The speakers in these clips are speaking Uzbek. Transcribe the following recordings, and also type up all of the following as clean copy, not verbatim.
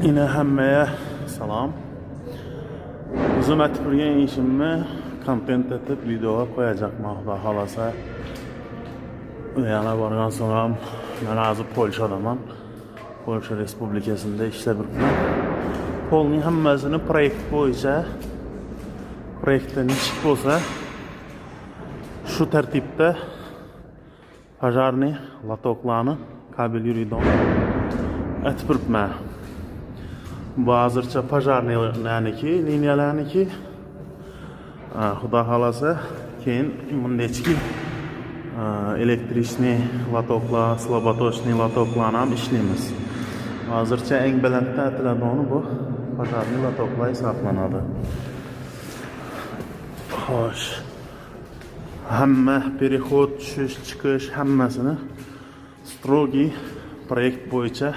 Yine hemmeye salam. O'zim aytib turgan ishimni kontent etib videoga qo'yacakman, Xudo xohlasa. Yana borgan so'ng men hozir Polshadaman. Polsha Respublikasida ishlab yuribman. Polning hammasini proyekt bo'yicha, proyektda nechik bo'lsa, shu tartibda пожарный лоток larni, kabel yuriydigan aytib turibman. Bu hozircha пожарный larniki, liniyalarniki. Xudo xohlasa, keyin bundaychiki электричный лоток lar, слаботочный лоток larni ham ishlaymiz. Hozircha eng balandda aytiladigani bu пожарный лоток lar hisoblanadi. Xo'sh. Hamma переход, tushish, chiqish hammasini строгий proyekt bo'yicha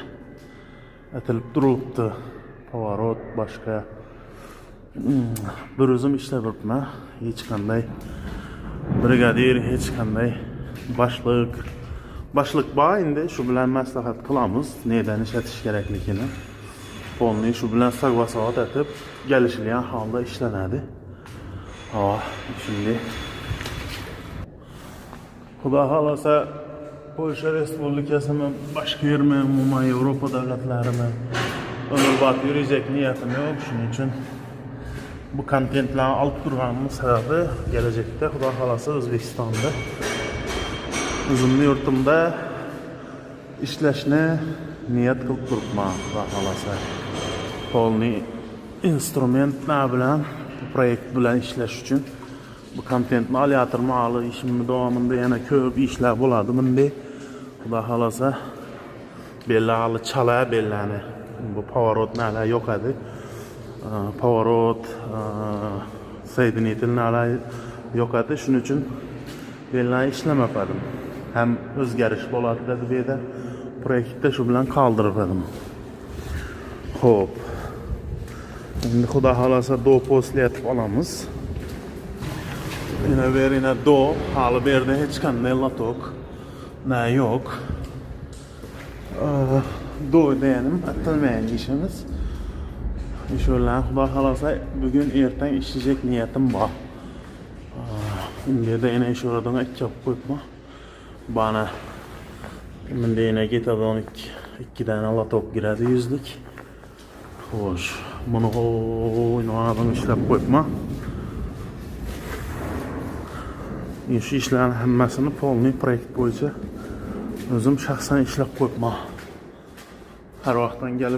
aytilib turibdi. Поворот, boshqa. Bir o'zim ishlab yuribman. Hech qanday brigadir, hech qanday boshliq. Boshliq bor endi, shu bilan maslahat qilamiz, nedan ishlatish kerakligini. Полный shu bilan согласовать etib, kelishilgan holda ishlanadi. Ha, shunday. Xudo xohlasa, Polsha Respublikasimi, boshqa yermi, umuman Yevropa davlatlarimi umrbod yurajak niyatim yo'q. Shuning uchun bu kontentlarni olib turganimning sababi kelajakda, Xudo xohlasa, O'zbekistonda, o'zimni yurtimda ishlashni niyat qilib turibman, Xudo xohlasa. Полный instrumentlar bilan, proyekt bilan ishlash uchun bu kontentni olyaptirman. Hali ishimni davomida yana ko'p ishlar bo'ladi bunday. Xudo xohlasa, bella hali chala bellani bu поворот nala yo'q edi. Поворот, соединитель nala yo'q edi. Shuning uchun bellani ishlamadim. Ham o'zgarish bo'ladi dedi bu yerda. Proyektda shu bilan qoldirib edim. Xo'p. Endi, Xudo xohlasa, до, после etib olamiz. Yine bir yine до, hali bu yerda hech qanday лоток na yo'q. До deganim aytilmagan ishimiz. Shu bilan, Xudo xohlasa, bugun ertang ishlajak niyatim bor. Bu yerda yana ish o'radigan ikki olib qo'yibman. Bana bunda yana ketadigan ikki dona лоток kiradi, 100lik. Xo'sh, buni o'ynadim, ishlab qo'yibman. Shu ishlarni hammasini полный proyekt bo'yicha o'zim shaxsan ishlab qo'yibman. Har vaqtdan kelib